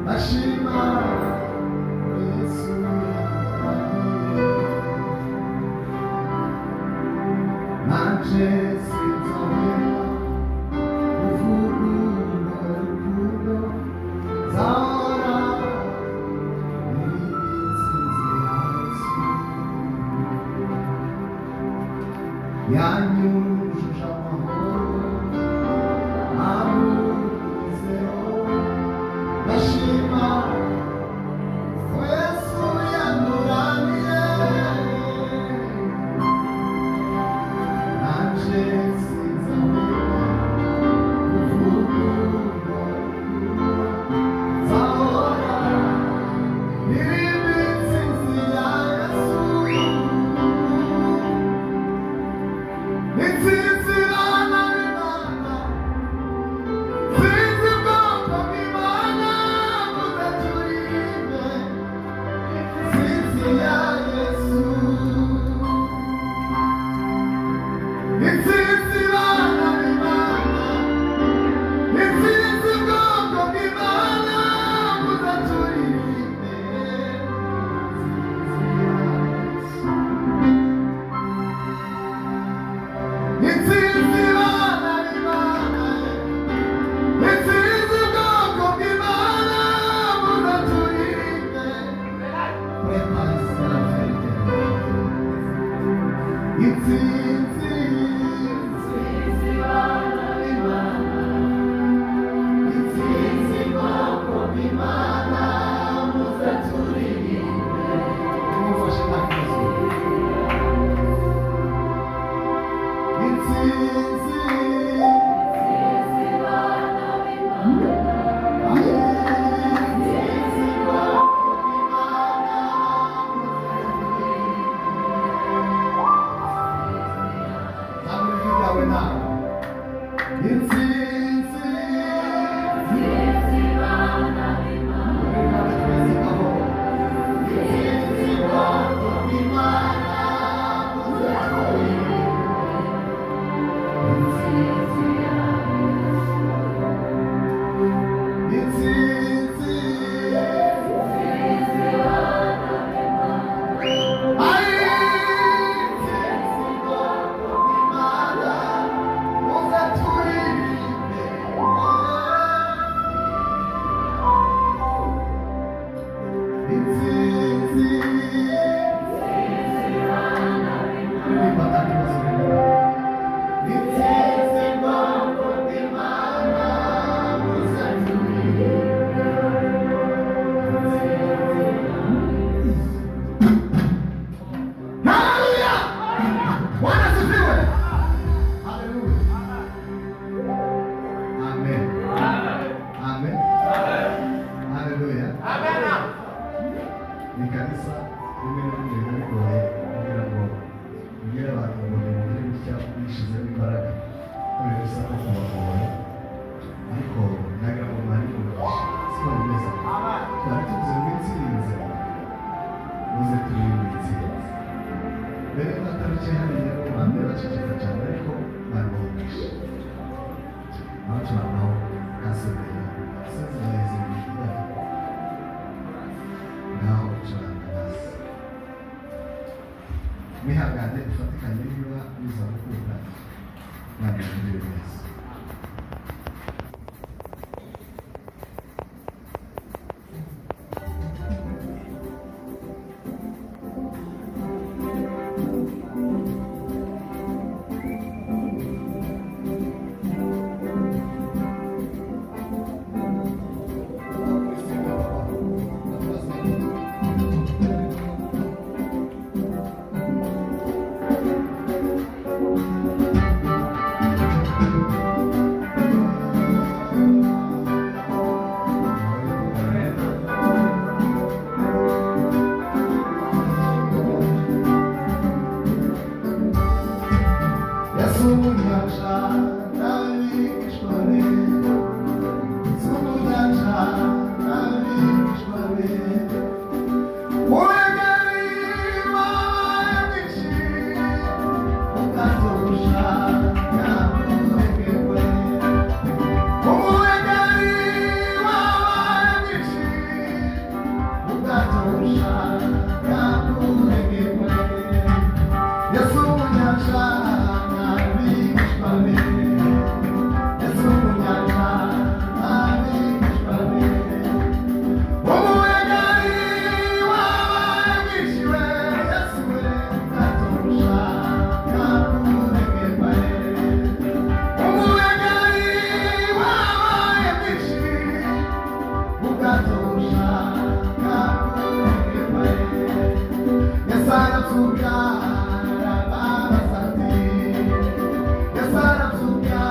Ndashima Yesu yanduraniye. Nanje sinzahwema kuvuga urwo rukundo, nzahora ndirimba intsinzi ya Yesu. Yanyujuje amahoro, amunezero. Ndashima ko Yesu yanduraniye. Nanje sinzahwema kuvuga urwo rukundo, nzahora ndirimba intsinzi ya Yesu. Intsinzi bana b'Imana, intsinzi bwoko bw'Imana, muze turirimbe intsinzi ya Yesu. Intsinzi bana b'Imana, intsinzi bwoko bw'Imana, muze turirimbe intsinzi ya Yesu. Intsinzi bana b'Imana, intsinzi bwoko bw'Imana, muze turirimbe. Préparez la vérité. Intsinzi, Intsinzi bana b'Imana, intsinzi bwoko bw'Imana, muze turirimbe. Mumufashe nta kibazo. Intsinzi, Intsinzi bana b'Imana, intsinzi bwoko bw'Imana, muze turirimbe. Zamura ijwi ryawe nawe. Intsinzi, intsinzi bana b'Imana, twese aho. Intsinzi bwoko bw'Imana, muze turirimbe. Intsinzi ya Yesu. Intsinzi, Intsinzi bana b'Imana, ai, intsinzi bwoko bw'Imana, muze turirimbe. Intsinzi, intsinzi bana b'Imana, ririmba nta kibazo, ririmba. Intsinzi bwoko bw'Imana, muze turirimbe. Haleluya! Bwana asifiwe. Haleluya. Amen. Amen. Haleluya. Ni kanisa rimwe na rimwe biba bigoye kugira ngo ubwire abantu ngo nimugire gutya mwishizemo imbaraga, kubera bisa no kubagora, ariko ndagira ngo mwari mugisha, siko bimeze? Twari tuvuze ngo intsinzi, muze turirimbe intsinzi. Mbere batarukiye hariya bamwe baceceka cyane, ariko bari bahugisha abacuranga aho kasebeye sinzi neza ngaho gucuranga basi. Mwihangane dufatikanye niba biza gukunda. Imana ibagirire neza. Arabyuka arababaza ati, Yesu arabyuka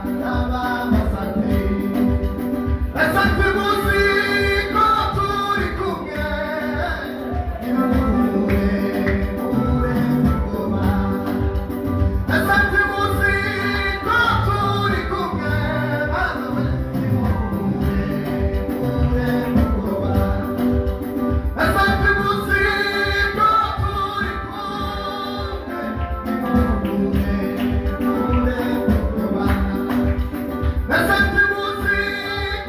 arababaza ati, ese ntimuzi ko turi kumwe? Nimuhure muhure ubwoba. Ese ntimuzi ko turi kumwe? Mana we, nimuhure muhure ubwoba. Ese ntimuzi ko turi kumwe? Nimuhure muhure ubwoba. Ese ntimuzi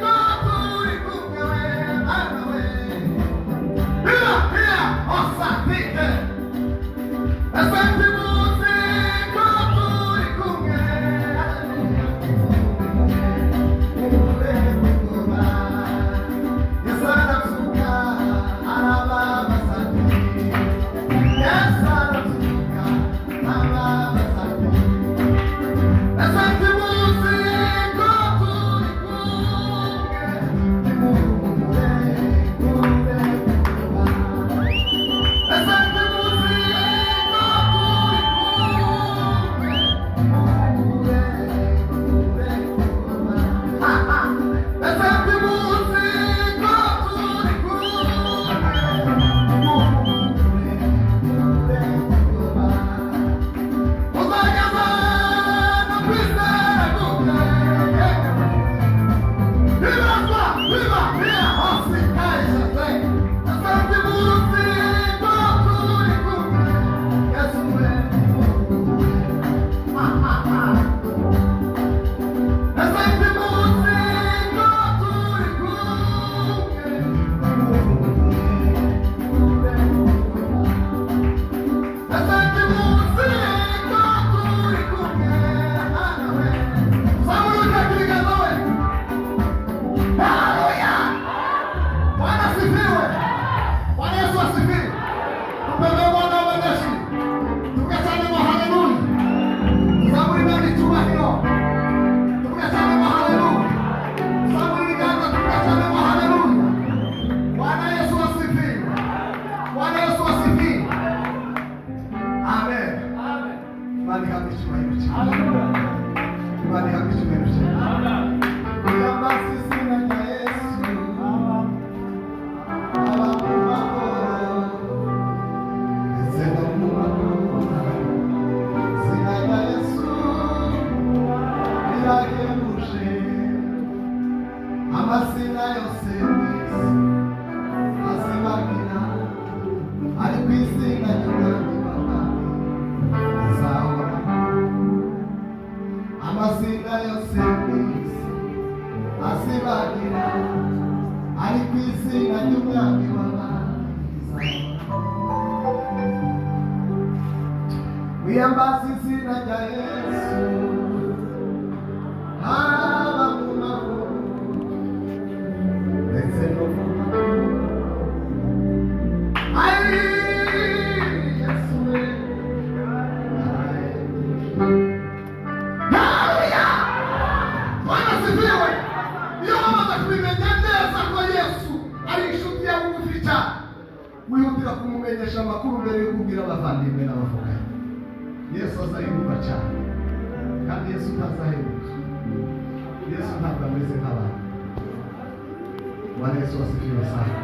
ko turi kumwe? Mana we, hiya hiya osatike. Ese ntimuzi ko turi kumwe? Muhure ubwoba. Yesu arabyuka arababaza ati, Yesu arabyuka arababaza ati, ese ntimuzi ko turi kumwe? Nimuhure muhure ubwoba. Ese ntimuzi ko turi kumwe? Nimuhure muhure ubwoba. Ese ntimuzi ko turi kumwe? Nimuhure muhure ubwoba. Uzageza no kwizera guke. Bibazwa biba biya hose kahise. Ese ntimuzi ko turi kumwe? Yesu we, nimuhure. Ha ha ha. Ese ntimuzi ko turi kumwe? Nimuhure muhure ubwoba. Ese ntimuzi ko turi kumwe? Mana we, zamura ibiganza we. Haleluya! Bwana asifiwe. Bwana Yesu asifiwe. Tupende Bwana wa majeshi. Tuvuge cyane ngo haleluya. Tuzamure Imana icyubahiro. Tuvuge cyane ngo haleluya. Tuzamure ibiganza, tuvuge cyane ngo haleluya. Bwana Yesu asifiwe. Bwana Yesu asifiwe. Amen. Imana ihabwe icyubahiro cyayo. Imana ihabwe icyubahiro cyayo. Uyambaza izina rya Yesu, aba mu mahoro, ndetse no mu makuba. Izina rya Yesu rirahebuje amazina yose mu isi azibagira, ariko izina ry'Umwami w'abami rizahoraho. Amazina yose mu isi azibagira, ariko izina ry'Umwami w'abami rizahoraho. Wiyambaza izina rya Yesu, haba mu mahoro ndetse no mu makuba. Ai, Yesu we, haleluya! Bwana asifiwe. Iyo wamaze kubimenya neza ko Yesu ari inshuti ya bugufi cyane, wihutira kumumenyesha amakuru mbere yo kubwira abavandimwe n'abavuganye. Yesu azahemuka cyane, kandi Yesu ntazahemuka. Yesu ntabwo ameze nk'abantu. Bwana Yesu asifiwe sana.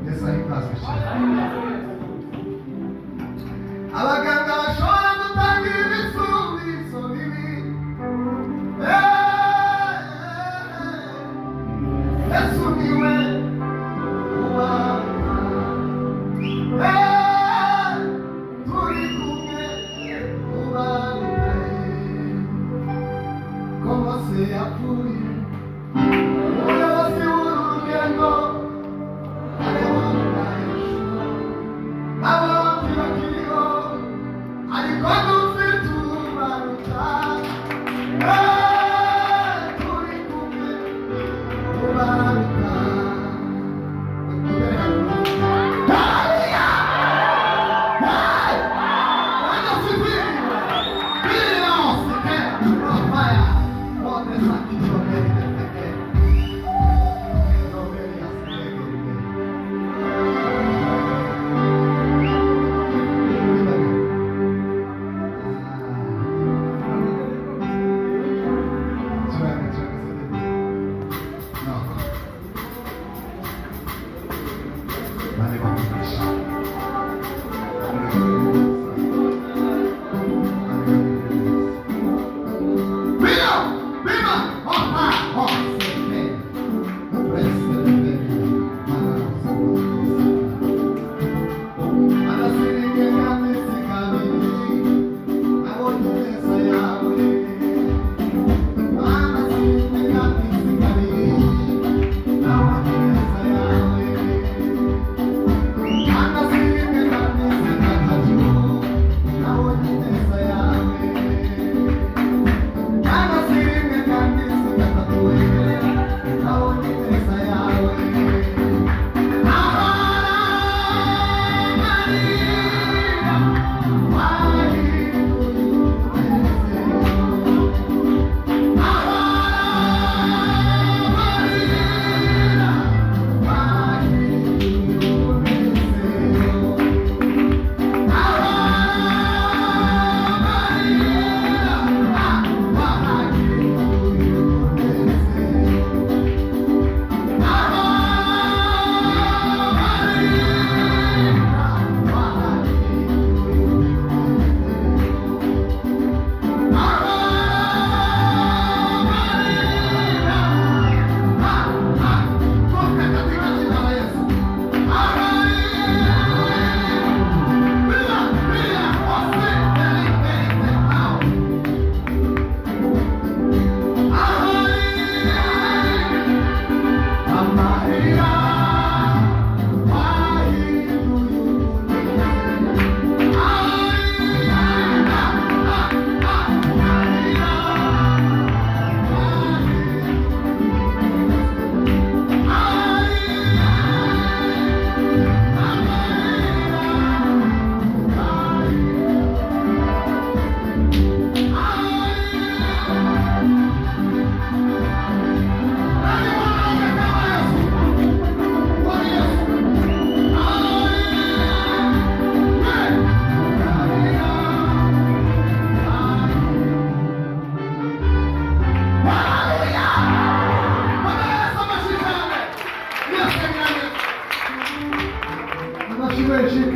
Yesu ahimbazwe cyane. Abaganga bashobora gutanga ibisubizo bibi. Yesu niwe ubana. Turi kumwe ubana. Ko Mose yapfuye, umuyobozi w'uru rugendo ariwe Yeshuwa, n'abandi bakiriho.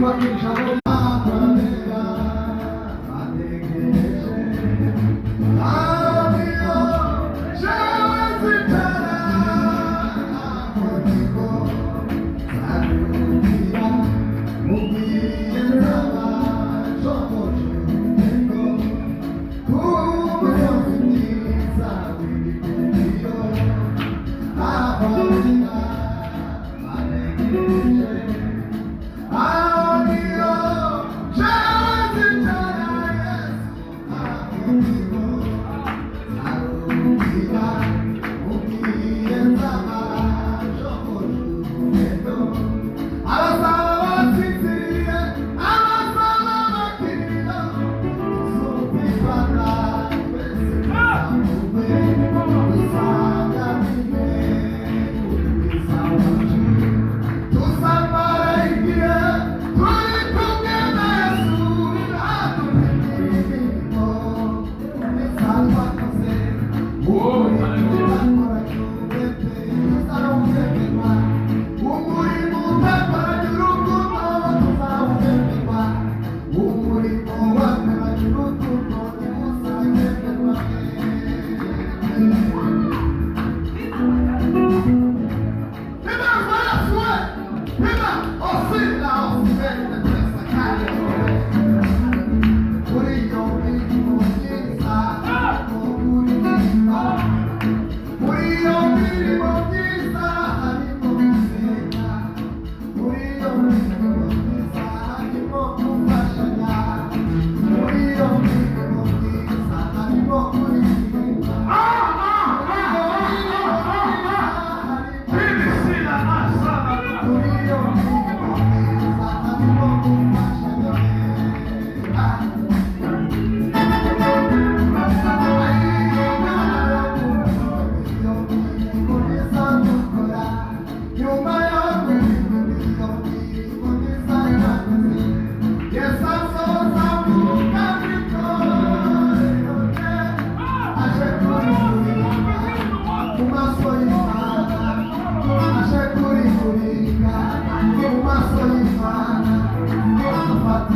Twubake ijambo ry'Imana bategereje. Abiyo jewe nzicara, aho niho nzaruhukira, mubwiye nzaba nshoboje urugendo ku musozi mwiza w'ibiguriro, aho abera bategereje. Aho niho jewe nzicara, Yesu, aho niho nzaruhukira, mubwiye nzaba nshoboje urugendo. Abazaba basinziriye, abazaba bakirira, tuzumvikana twese, tuzamurwe, dusanganire ubwiza wacu. Tuzamara igihe turi kumwe na Yesu, adupimira imirimo myiza twakoze. Umurimo utakoranye umwete tuzawuhemerwa, umurimo utakoranye urukundo tuzawuhemerwa, umurimo wakoranye urukundo ntimuzahemerwa. Prima Yesu, prima osila osibende twese. Muri iyo mirimo myiza harimo kuririmba, muri iyo mirimo myiza harimo gusenga, muri iyo mirimo myiza harimo gufashanya, muri iyo mirimo myiza harimo kuririmba, muri iyo mirimo myiza harimo, muri iyo mirimo myiza harimo gufashanya.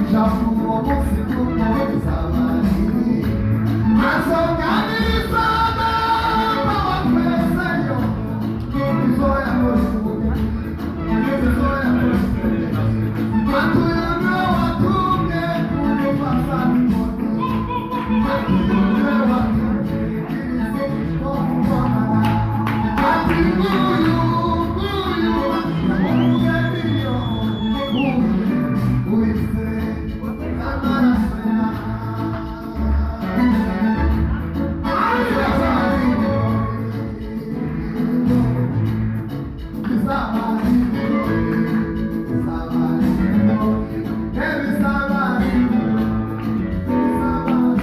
Ijambo uwo munsi kuko bizaba biri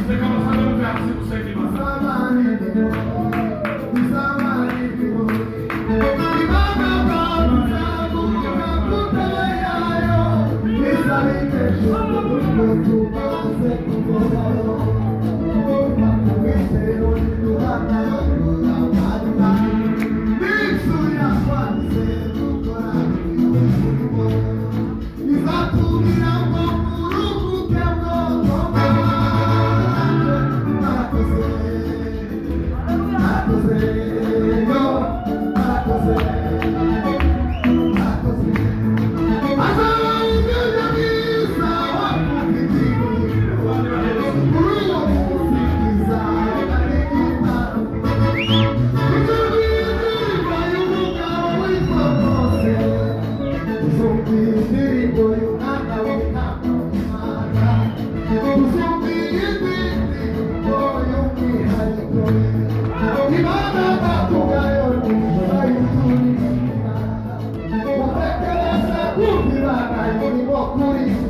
Reka basabe muve gusenga Imana. Izatubwira ngo uruhuke bwo mwakoze, mwakoze yo, mwakoze, mwakoze. Azaba umwanya mwiza wo kugira kuri uwo munsi izaba ari impano. Ijwi ry'indirimbo y'umugabo witwa Mose, uzumva indirimbo y'umwana w'intama w'Imana, uzumva indirimbo y'umwihariko. Imana datugayo turayituririmba. Utekereze kumva Imana irimo kuririmba.